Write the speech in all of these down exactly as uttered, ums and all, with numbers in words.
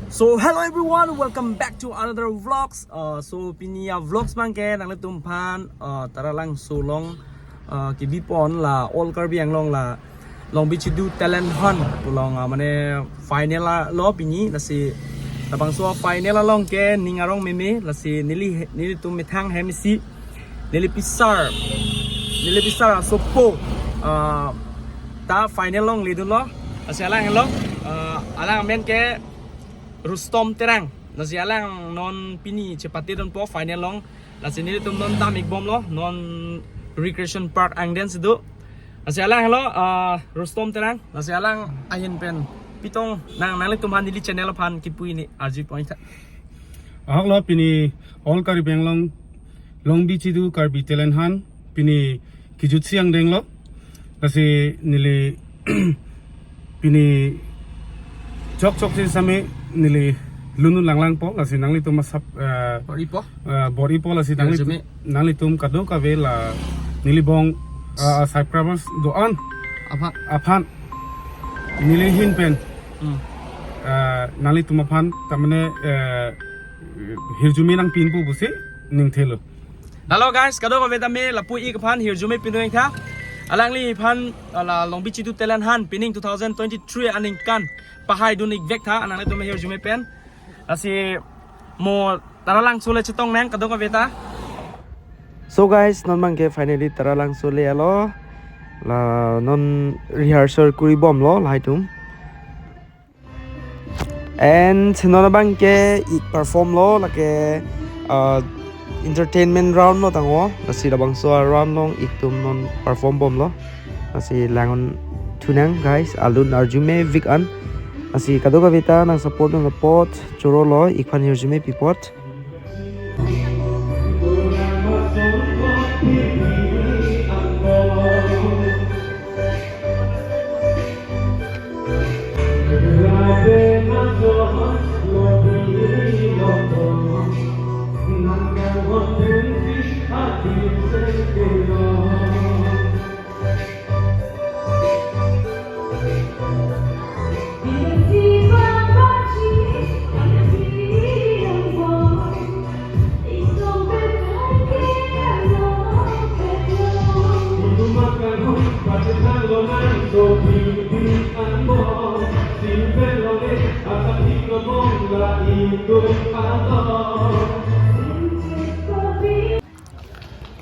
So hello everyone, welcome back to another vlogs. Uh, so pini avlogs abangke nanglitum aphan uh, Taralangso along uh, kebi pon la All Karbi Anglong la Longbi Chidu Talent Hunt pu along uh, mane final uh, lo pini, lasi labangso final along ke ning arong meme, lasi neli nelitum methang hem isi, neli pisar, neli pisar asopo uh, ta final along ledunlo. Lasi alang henlo, uh, alang amen ke Rustom Terang. Lasi alang non pini chepate dunpo final along. Lasi nelitum non dam-ik bomlo, non Recreation Park angdeng si do. Lasi alang henlo, uh, Rustom Terang. Lasi alang ahin pen pitong nang nanglitum aphan neli channel aphan kipu hini arju pon-ik tha. Ahok lo, pini All Karbi Anglong Longbi Chidu Karbi Talent Hunt pini kejutsi angdeng lo. Lasi neli pini chok chok si same neli lun-un langlangpo, lasi nanglitum asap eh, Bor-ipo? eh, bor-ipo, lasi nangli Hirjume. Nanglitum kadokave la neli bong uh, subscribers do-an Aphan. aphan neli ahin pen Hmm. uh, nanglitum aphan tamane uh, hirjume nangpinpo pusi ning thelo. Hello guys, kadokave tame lapu-ik aphan hirjume pindun-ik tha. Alangliphan uh, la Longbi Chidu Talent Hunt pining two thousand twenty-three aningkan pahai dun-ik vek tha, nanglitum hirjume pen. Lasi mo Taralangso le chetong nang kadokave ta. So guys, non abangke finally Taralangso le alo. La non rehearsal kuri bomlo lahai atum. And non abangke ik perform lo, lake uh, entertainment round lo tangho. Lasi labangso round along ik atum non perform bomlo. Lasi lang-un thu nang guys, alun arjume vik an. Lasi kadokave ta nang support nang support choro lo, ik aphan hirjume pi apot.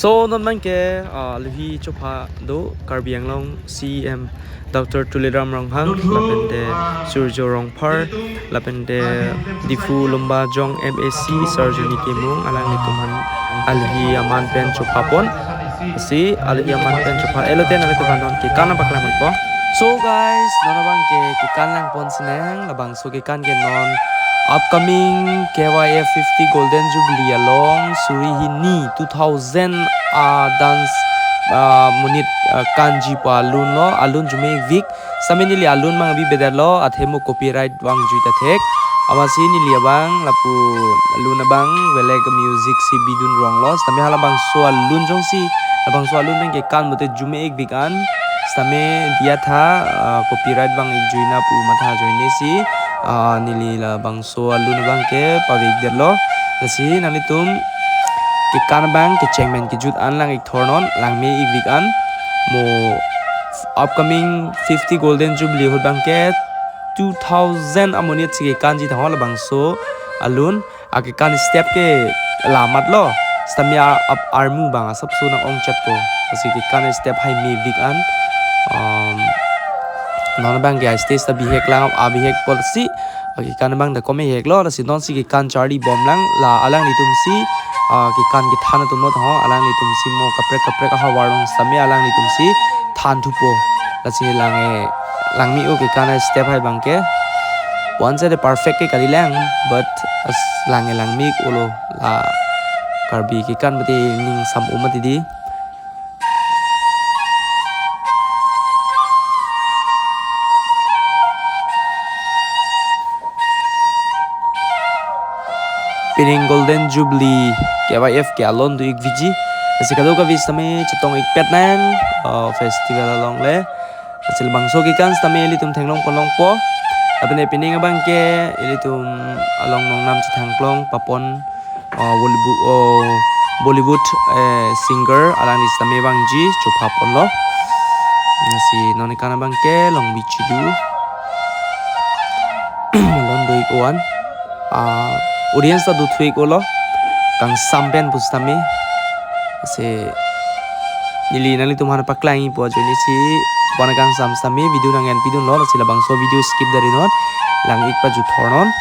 So non abangke uh, alohi chopha do, Karbi Anglong C E M Doctor Tuliram Ronghang, lapente Surjo Rongphar, lapente Diphu Lumbajong M A C Sarjuni Timung, alanglitum aphan alohi aman pen chopha pon. Si alohi aman pen chopha-et lote nanglitum aphan non kekan nangpaklang ponpo. So guys, non abangke kekan lang pon si nang, labangso kekan ke non upcoming K Y F fifty Golden Jubilee along suri hini two thousand uh, dance uh, monit uh, kanji pu alun lo, alun arjume ik vik. Same neli alun abang abi bedet lo, athe mo copyright abang jui ta thek. Amatsi neli abang lapu alun abang belek music si bidun rong lo. Same halabangso alun jongsi, labangso alun abangke kan mate arjume ik vik an. Same diya tha uh, copyright abang ik jui na pu matha ajoine si uh, neli labangso alun abangke pavek det lo. Lasi nanglitum kekan abang kecheng pen kejut an lang ik thor non, langme ik vik an. Mo upcoming fifty Golden Jubilee ahut abangke two thousand amonit si kekanji tangho labangso alun. Akekan step ke lamat lo. Stamina up armu abang asapso nang-ong chetpo. Lasi kekan step hai me vik an. Um, non abangke stage ta bihek lang, abihek apotsi akekan abang ta kome hek lo, lasi nonsi kekan charli bom lang, la alanglitum si uh, kekan kethan atum lo tangho, alanglitum si mo kaprek kaprek ahavar along same alanglitum si than thupo. Lasi lang e, langme o kekan step hai abangke. Once the perfect ke kali lang, but as lang e langme olo la Karbi kekan mate ning sam-o mati di. Pining Golden Jubilee K Y F ke alon do ik viji. Lasi kadokave sitame chetong-ikpet nang, uh, festival along le. Lasi labangso kekan sitame ilitum theklong ponlongpo. Lapen pining abangke ilitum along nongnam chethangklong papon, uh, Bollywood, uh, Bollywood, eh, singer alangli sitame vangji chopha ponlo. Lasi non kekan abangke Longbi Chidu. Malom do-ik oan. Ah, audience ta dothu-ik olo. Kangsam pen pusitame. Lasi neli nanglitum aphan paklang-ipo ajoine si, pon kangsam sitame video nang-enpidunlo, lasi labangso video skip darinon, lang-ik pajut thornon.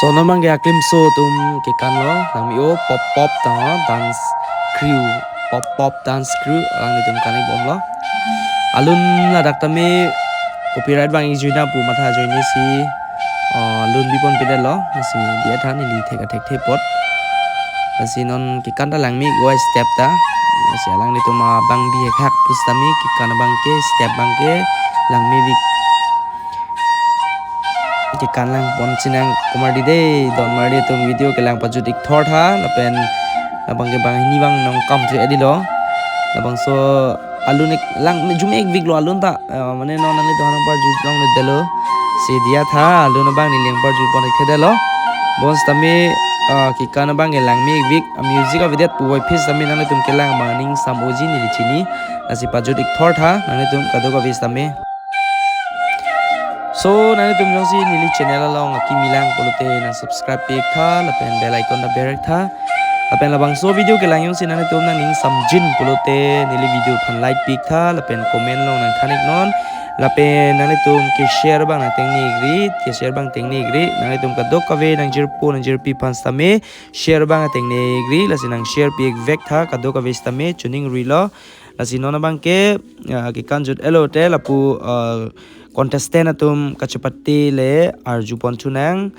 So non abangke aklimso atum kekanlo, langme-o, Pop Pop ta, dance crew, Pop Pop dance crew, alanglitum kan-ik bomlo. Alun ladak tame copyright vang-ik juina pu matha ajoine si, uh, alun bipon pedetlo, lasi diya tha neli thek athek thepot. Lasi non kekan ta langme-ik oi step ta. Lasi alanglitum abang bihek hak pusitame kekan abangke step abangke langme-ik. Kekan lang pon sinang komardi de, don mardi atum video kelang pajut-ik thor tha, lapen labangke banghini abang nangkam thu edilo. Labangso alun-ik lang me jum-ik viklo alun ta. Eh, mane non nanglitum aphan nangparjut long le delo. Si diya tha, alun abang neli nangparjut pon-ik thedetlo. Bonsitame, eh, kekan abangke langme-ik vik, a music avedet puvoiphit sitame nanglitum kelang abang aning sam-oji neli chini. Lasi pajut-ik thor tha, nanglitum kadokave sitame. So, nanglitum jongsi neli channel along akimi lang pulote nang subscribe pi-ik tha, lapen bell icon ta ber-ik tha. Lapen labangso video kelang jongsi nanglitum nangning samjin pulote neli video aphan like pi-ik tha, lapen comment along nangthan-iknon. Lapen nanglitum ke share abang nangtengne-ikri, ke share abang tengne-ikri, nanglitum kadokave nangjirpo nangjirpi aphan sitame share abang tengne-ikri, lasi nang share pi-ik vek tha, kadokave sitame choningri lo. Lasi non abangke, ah, kekan jut-et lote lapu, ah, contestant atum kachepate le arju pon thunang.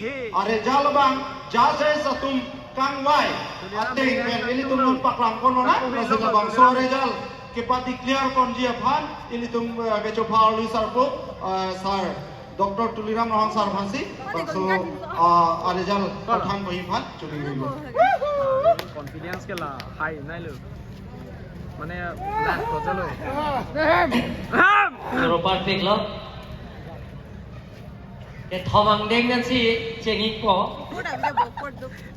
A-result abang judges atum kangvai ateng pen ilitum non paklang pon lonang, lasi labangso a-result kepa-declare ponji aphan ilitum, eh, kechopha arlo sarpo, eh, sir Doctor Tuliram Ronghang sir aphansi bangso, ah, a-result pathan bohi aphan choningri. Confidence ke la high nailo. Mane la ko jalo. Ahem. Ahem. Super perfect lo. Kethom angdeng ansi chengikpo.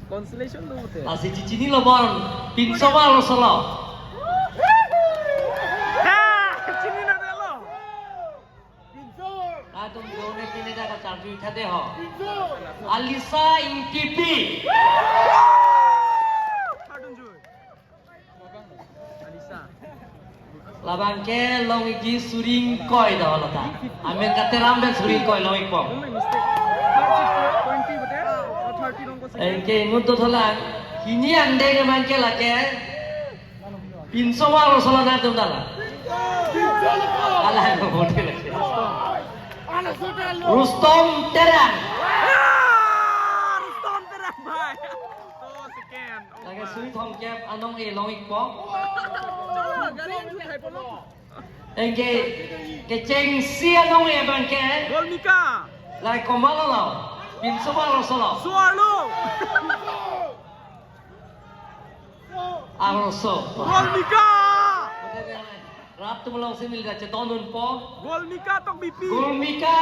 Consolation lo te. Lasi chichinilo bon, pinso ma arloso lo? Ha! Chinilo detlo. Atum done tine da kacharjui thade ho. Alisa Ingtipi. Alisa. Labang ke long-ikji suri ingkoi do lo ta. Amen kateram pen suri ingkoi long-ikpo. Only mistake. Twenty bete, or thirty rong ko. Anke inut dotholang. Hini angdeng abang ke lake pinso ma arloso lo nangtum dala. Ala ko bote lake. Rustom Terang. Ah, Rustom Terang, bhai. Oh, second. Oh, lake bhai. Suri thomkep anong-e long-ikpo. Anke kechengsi anong-e abang ke. Golmika. Lai komat lo lo. Pinso ma arloso lo? Suarlo. Arloso. Golmika. Rat atum alongsi neli ta chetondunpo. Golmika Tokbipi. Golmika.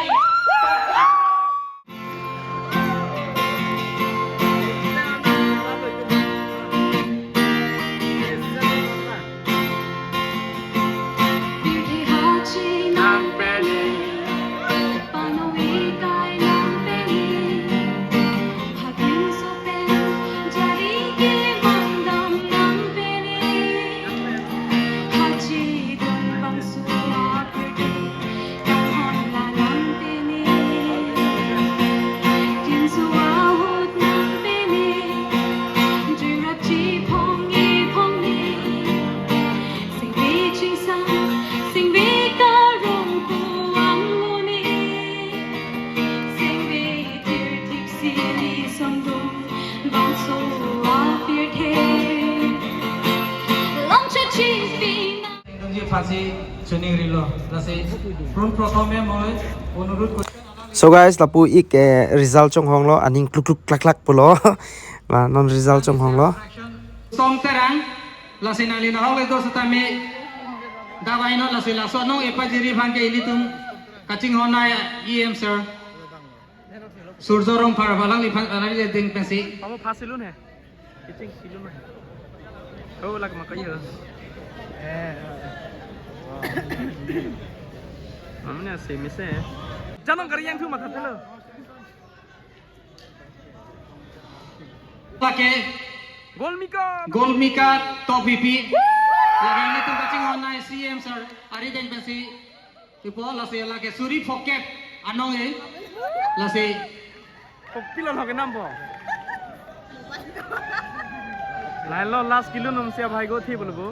Dungji aphansi choningrilo. Lasi pun prothome moi onurut ko. So guys, lapu-ik, eh, result chonghonglo, aning kluk kluk klak klak pulo. La non result chonghonglo. Rustom Terang, lasi nangli nahok le do setame. Davai non lasi laso anong-e pajiri aphan ke ilitum kachinghon-ai E M sir Surjo Rongphar, alangli aphan, alangli ading pensi. Kamu pass ilun he? Kecheng silun he. Oh, lak maka iya. Eh. Mamanya semi se. Jangan kari yang tu mata telo. Lake Golmika. Golmika Tokbipi. Lake ilitum kachinghon-ai C M sir ari ading pensi. Ipo lasi lake suri phokep anong-e. Lasi. Kopilo lake nampo. Lailo last kilo num si abhai go thi bolo bo.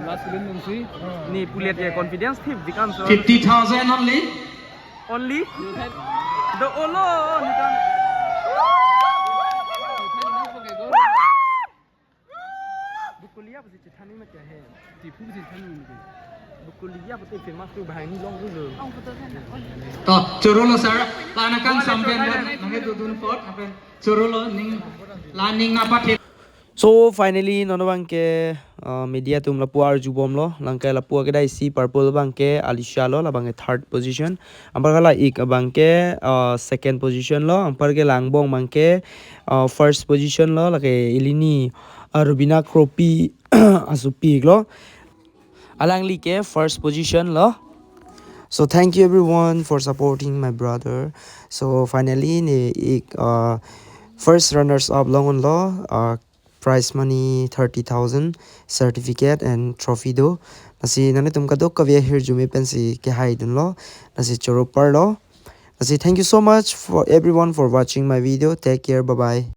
Last kilo num si. Ni puliat ye confidence thi dikan so. Fifty thousand only. Only? Do olo ni kan. Bukulia pasi chethani ma kya hai? Tiphu si thani ma kya? Bukulia pasi famous tu bahai ni long tu lo. To, chorolo sir, la nangkan sampai nangke dudun pot, apa chorolo ning, la ning napa the. So finally, non abang ke, uh, media atum lapu arjubomlo, lake lapu akedai si purple abang ke Alisha lo, labang ke third position. Anpar ke la-ik abang ke, uh, second position lo, anpar ke la angbong abang ke, uh, first position lo, lake ilini, uh, Rubina Kropi asopi-ik lo. Alangli ke first position lo. So thank you everyone for supporting my brother. So finally, ne-ik, uh, first runners up longonlo, uh, prize money thirty thousand, certificate and trophy do. Lasi nanglitum kadokave ahirjume pensi kehaidunlo. Lasi choro parlo. Lasi thank you so much for everyone for watching my video. Take care. Bye bye.